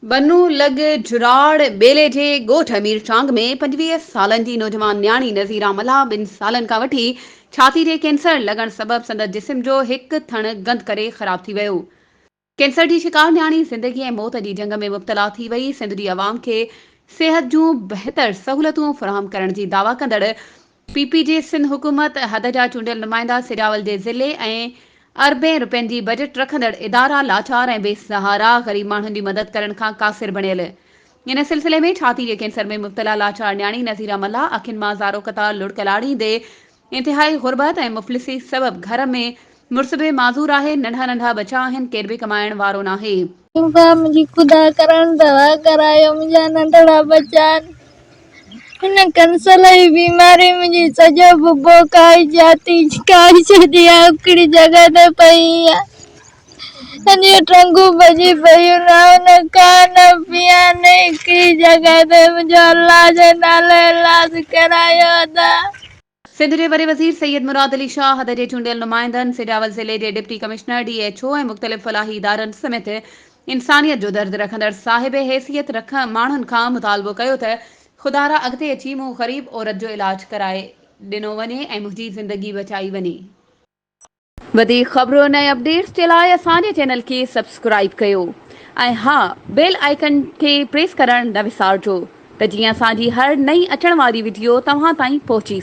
ٻنو لڳ جراڙ ٻيلي جي ڳوٺ مير چانگ ۾ 25 سالن جي نوجوان نياڻي نظيرا ملاح ٻن سالن کان وٺي ڇاتي جي ڪينسر لڳڻ سبب سندس جسم جو هڪ ٿڻ گند ڪري خراب ٿي ويو. ڪينسر جي شڪار نياڻي زندگي ۽ موت جي جنگ ۾ مبتلا ٿي وئي. سنڌ جي عوام کي صحت جون بهتر سهولتون فراهم ڪرڻ جي دعويٰ ڪندڙ پي پي جي سنڌ حڪومت، حد جا چونڊيل نمائندا، سجاول جي ضلعي ۽ اربين رپين جي بجيٽ رکندڙ ادارا لاچار ۽ بي سهارا غريب ماڻهن جي مدد ڪرڻ کان قاصر بڻيل. ان سلسلي ۾ ڇاتي جي ڪينسر ۾ مبتلا لاچار نياڻي نظيره ملاح اکين مان زارو قطار لڙڪ لاڙيندي انتهائي غربت ۽ مفلسي سبب گهر ۾ مڙس به معذور آهي، ننڍا ننڍا ٻچا آهن، ڪير به ڪمائڻ وارو ناهي. ابا منهنجي خدا ڪرڻ دوا ڪرايو منهنجا ننڍڙا ٻچا آهن. هن ڪنسل جي بيماري منهنجي سڄو ببو کائي جاتي کائي ڇڏي آ هڪڙي جڳهه تي پئي آ سڄيون ٽنگون ڀڄي پيون نه آئون نه کان نه پيان نه هڪڙي جڳهه تي منهنجو الله جي نالي علاج ڪرايو ادا. سنڌ جي وڏي وزير سيد مراد علي شاهه، حد جي چونڊيل نمائندن، سجاول ضلعي جي deputy commissioner, D H O ۽ مختلف فلاحي ادارن سميت انسانيت جو درد رکندڙ صاحب حيثيت رک ماڻهن کان مطالبو ڪيو ته خدارا اڳتي اچي مون غريب عورت جو علاج ڪرائي ڏنو وڃي ۽ منهنجي زندگي بچائي وڃي. وڌيڪ خبرن ۽ اپڊيٽس جي لاء اسان جي چينل کي سبسڪرائيب ڪيو ۽ ها بيل آئيڪن کي پريس ڪرڻ نه وسارجو ته جيئن اسان جي هر نئين اچڻ واري وڊيو توهان تائين پهچي.